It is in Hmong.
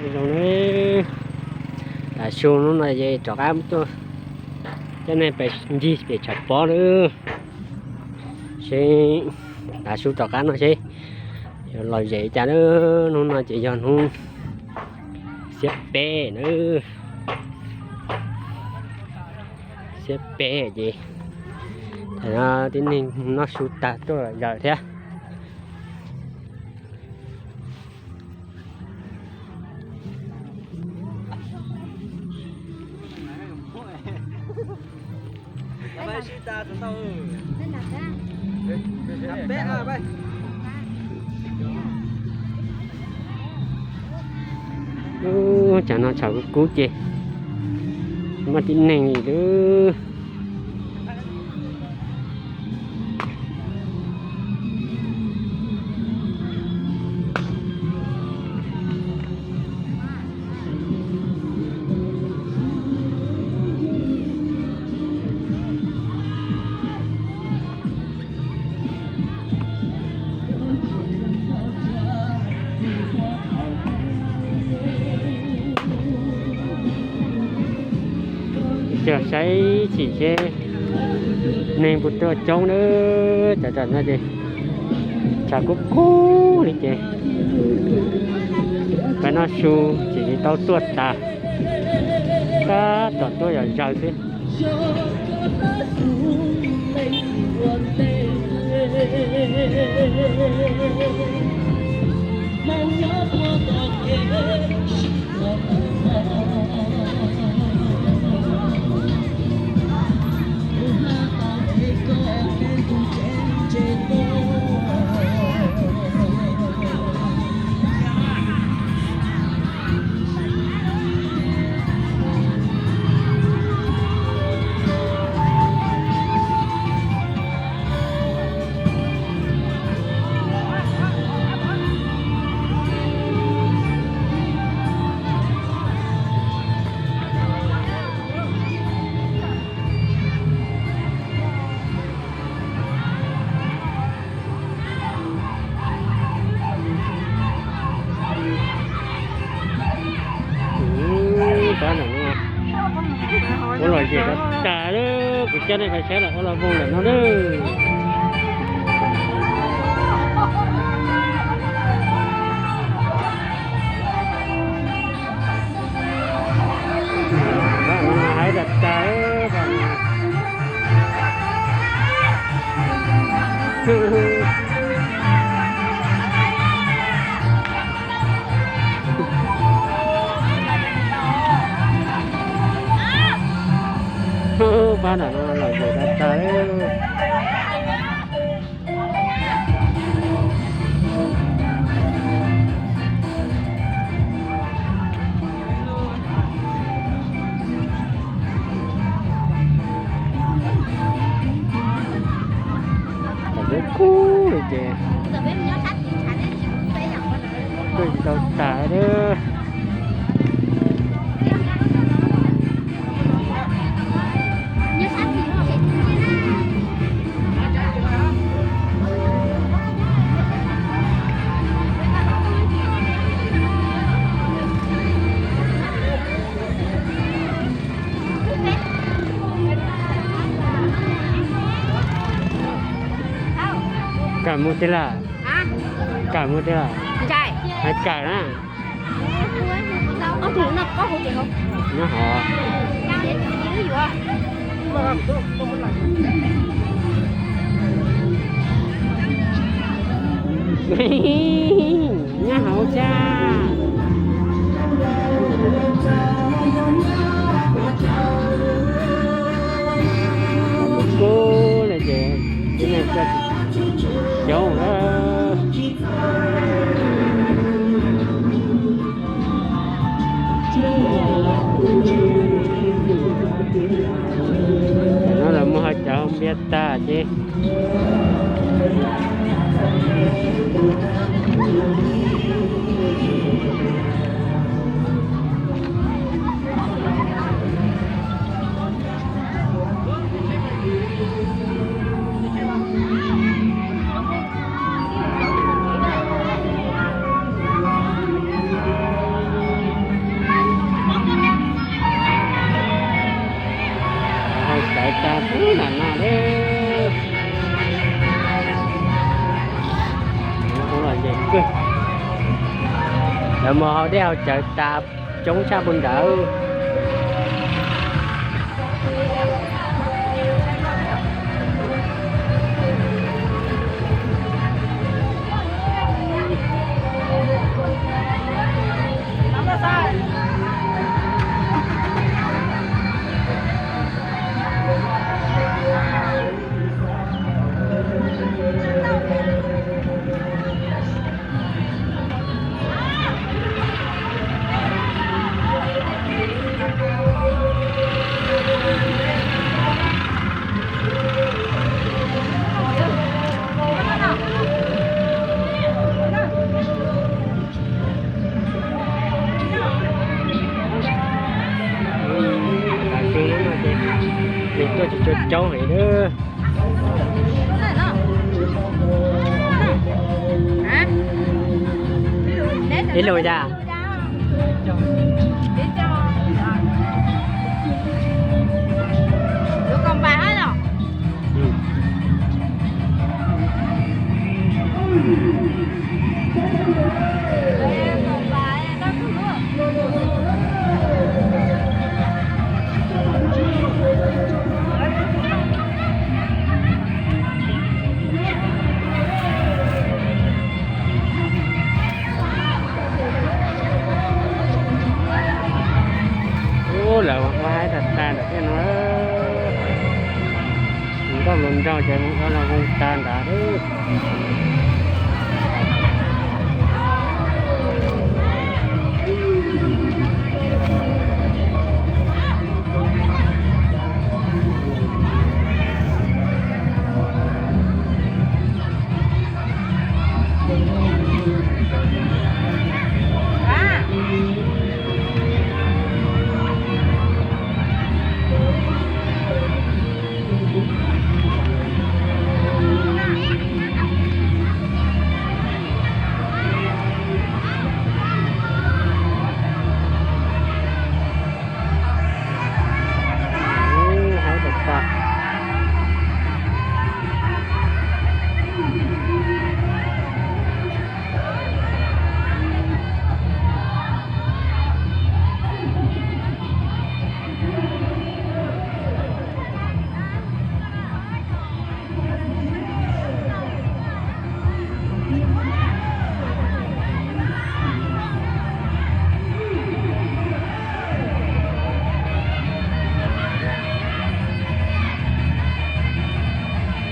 Zoo na, tav su hnub no ces rov qab tuaj coj nej pais ncig pem tshav pob na. Seb tav su tom qab no seb yuav lom zem cas na. Hnub no ces yog hnub xiab peb na. Xiab peb ces thaum no tib neeg noj su tag tuaj lom zem thiab. Ub, tsam no tshav kub kub ces muaj tib neeg li lawm. Coj saib chim seb neeg puas tuaj coob na. Cov tam no ces tshav kub kub li ces peb noj su tsis li tau tuaj tas, tab tom tuaj yom zaws xwb. Tab no ua lom zem tas tas lawm, kuv coj nej pais saib lawm ua los voos lawm no na. Haib tas tas. Pab nram no lom zem tas tas. Tam kub kub li ces tuaj tsis tau tas lawm. Kawm mus tej lawm? Kawm mus tej lawm? Hais kawm na. Nyob hov. Nyob hauv tsa. Kub li ces tib neeg tuaj coob na. Tam no lawv mus haus cawv haus npias tag ces Lawv mus haus dej haus cawv tas coob tshaj puag nrad. Tam sim no ces nws tuaj tsis tshua coob heev na. Ib lus cas? Ub, lawv ua haib tag tag ntawm tej no. Nkauj hluas nraug ces mus ua los zoo tag ntawd.